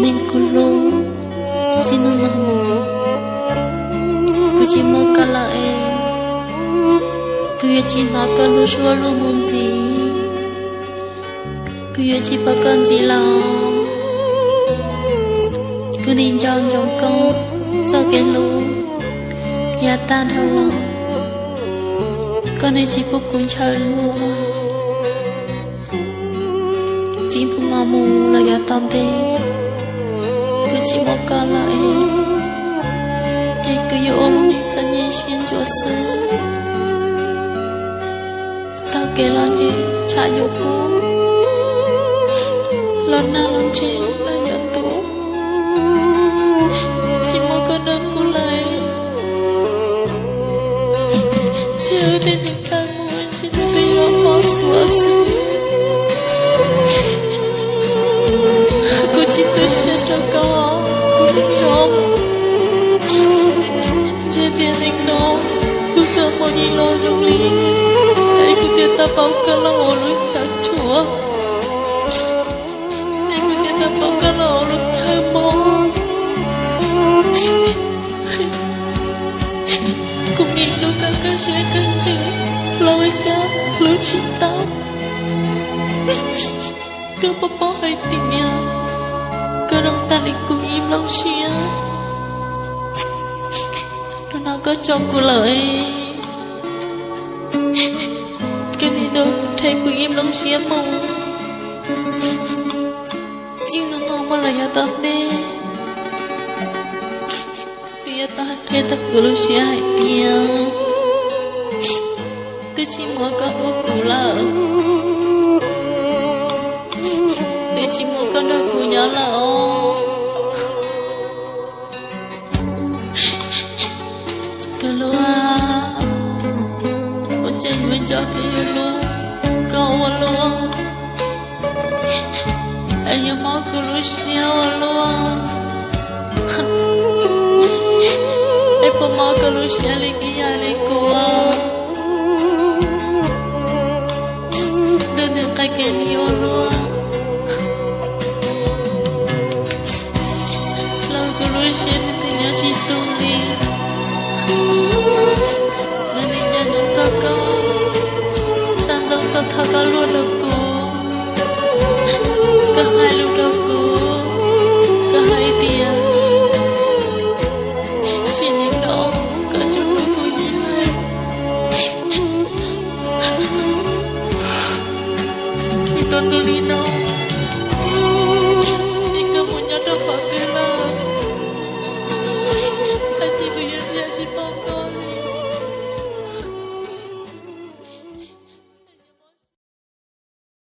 Neeg kuv hlub, txij hnub no mus kuv tsis muaj koj lawm es kuv yuav tsis hnov koj lub suab lub mus ntxiv. Kuv yuav tsis pom koj ntxiv lawm. Kuv nim nco ntsoov koj txoj kev hlub yav tag dhau los, koj nim tsis pub kuv ntshaw luag. Txij hnub no mus los yav tom ntej, kuv tsis muaj koj lawm, ces kuv yuav ua lub neej txom nyem siab ntsuav xwb. Taug kev los ntseg tsham yuav kub, los nag los ntseg los yuav ntuj. Tsis muaj koj nrog kuv lawm, ces wb tej neeg tawm mus ces nws twb yuav mob xuav xwb. Kuv tsis tu siab rau koj, kuv neeg zoo. Ntshe tias neej no kuv txoj hmoo yeej los zoo li, es kuv thiaj tau pom koj los ua lub chaw tshuam, es kuv thiaj tau pom koj los ua lub chaw mob. Kuv nim hlub koj kawg siab kawg ntsws los ua cas hlub tsis tau. Koj puas paub hais tias koj zoo tag li kuv ib nplooj siab. Hnub no koj tso kuv lawm, koj nim rhe kuv ib nplooj siab mus. Txij hnub no mus los yav tom ntej, kuv yuav tau hais qhia rau kuv lub siab hais tias twb tsis muaj koj hlub kuv lawm, twb tsis muaj koj nrog kuv nyob lawm os. Tus hlub, ua cas yuav nco thiab yuav hlub koj ua luaj, es yuav mob kuv lub siab ua luaj, es puas mob koj lub siab li ib yam li kuv? Ntuj nws nqaij kev li ua luaj, los kuv lub siab nws twb nyob tsis tu li. Nws nim nco ntsoov txog koj, xav ntsoov txog thaum koj luag rau kuv, koj hais lus rau kuv, koj hais tias sim neej no koj tsis hlub kuv lawm. Nyob rau hnub li no, es koj mus nyob rau qhov twg lawm? Hais tias kuv yuav nrhiav tsis pom koj.